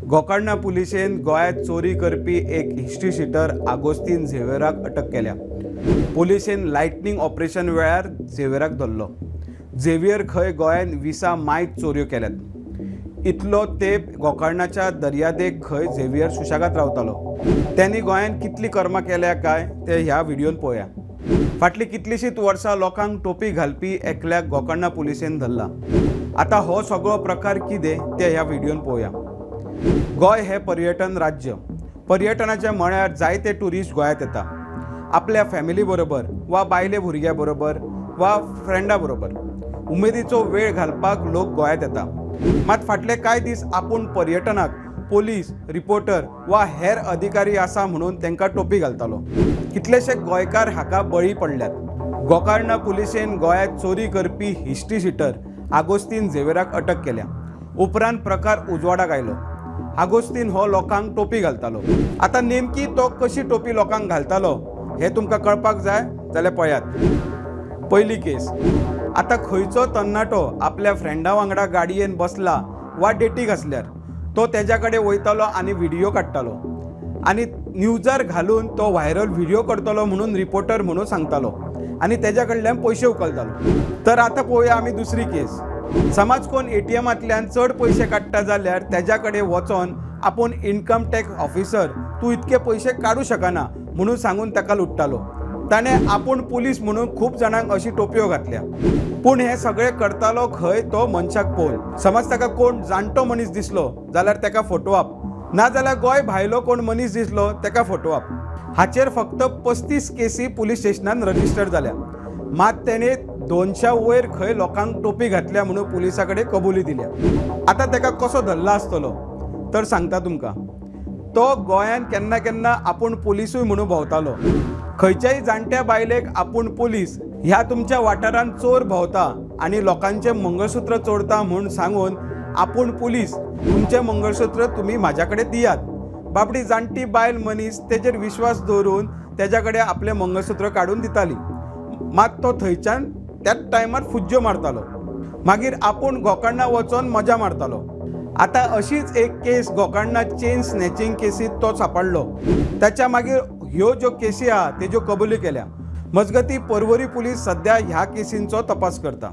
गोकर्ण पुलिशेन गोंयांत चोरी करपी एक हिस्ट्री शिटर आगोस्तीन झेवेराक अटक केल्या. पुलिशेन लायटनींग ऑपरेशन वेळार झेवेराक धरलो. झेवियर खंय गोंयांत 20 मायत चोरयो केल्यात. इतलो तेंप गोकर्णाच्या दर्यादेग खंय झेवियर सुशेगाद रावतालो. त्यांनी गोंयांत कितली कर्मां केल्या काय ते ह्या व्हिडियोन पळोवया. फाटलीं कितलींशींच वर्सां लोकांक टोपी घालपी एकल्याक गोकर्णा पुलिशेन धरला. आतां हो सगळो प्रकार कितें तें ह्या व्हिडियोन पळोवया. गोंय हें पर्यटन राज्य. पर्यटनाच्या मळ्यार जायते ट्युरिस्ट गोंयांत येता, आपल्या फॅमिली बरोबर वा बायले भुरग्या बरोबर वा फ्रेंडा बरोबर. उमेदीचो वेळ घालपाक लोक गोंयांत येता. मात फाटले कांय दीस आपूण पर्यटनाक पोलीस, रिपोर्टर वा हेर अधिकारी आसा म्हणून तांकां टोपी घालतालो. कितलेशे गोंयकार हाका बळी पडल्यात. गोकर्ण पुलिशेन गोंयांत चोरी करपी हिस्ट्री शिटर आगोस्तीन झेवेराक अटक केल्या. उपरांत प्रकार उजवाडाक आयलो. आगोस्तीन हो लोकांक टोपी घालतालो. आतां नेमकी तो कशी टोपी लोकांक घालतालो हें तुमकां कळपाक जाय जाल्यार पळयात. पयली केस. आतां खंयचो तरणाटो आपल्या फ्रेंडा वांगडा गाडयेन बसला वा डेटीक आसल्यार तो तेज्या कडेन वयतालो आनी व्हिडियो काडटालो आनी न्यूजार घालून तो व्हायरल व्हिडियो करतलो म्हणून रिपोर्टर म्हणून सांगतालो आनी तेज्या कडल्यान पयशे उखलतालो. तर आतां पळोवया आमी दुसरी केस. समज कोण एटीएमांतल्यान चड पयशे काडटा जाल्यार तेज्या कडेन वचोन आपूण इनकम टॅक्स ऑफिसर, तूं इतके पयशे काडूं शकना म्हणून सांगून ताका लुट्टालो. ताणें आपूण पुलीस म्हणून खूब जाणांक अशी टोपयो घातल्या. पूण हें सगळें करतालो खंय तो मनशाक पळोवन. समज ताका कोण जाणटो मनीस दिसलो जाल्यार ताका फटोवप, नाजाल्यार गोंय भायलो कोण मनीस दिसलो ताका फटोवप. हाचेर फक्त 35 केसी पुलीस स्टेशनान रजिस्टर जाल्या. मात तेणें 200 वयर खंय लोकांक टोपी घातल्या म्हणून पुलिसा कडेन कबुली दिल्या. आतां ताका कसो धरला आसतलो तर सांगता तुमकां. तो गोंयांत केन्ना केन्ना आपूण पुलिसूय म्हणून भोंवतालो. खंयच्याय जाणट्या बायलेक आपूण पुलीस, ह्या तुमच्या वाठारांत चोर भोंवता आनी लोकांचें मंगळसूत्र चोरता म्हूण सांगून आपूण पुलीस, तुमचें मंगळसूत्र तुमी म्हाज्या कडेन दियात. बाबडी जाणटी बायल मनीस तेजेर विश्वास दवरून तेज्या कडेन आपलें मंगळसूत्र काडून दिताली. मात तो थंयच्यान त्याच टायमार फुज्ज्यो मारतालो. मागीर आपूण गोकर्णा वचोन मजा मारतालो. आतां अशीच एक केस गोकर्णा चेन स्नॅचिंग केसीत तो सापडलो. ताच्या मागीर ह्यो ज्यो केसी आहा तेज्यो कबुली केल्या. मजगती, पर्वरी पुलीस सद्या ह्या केसींचो तपास करता.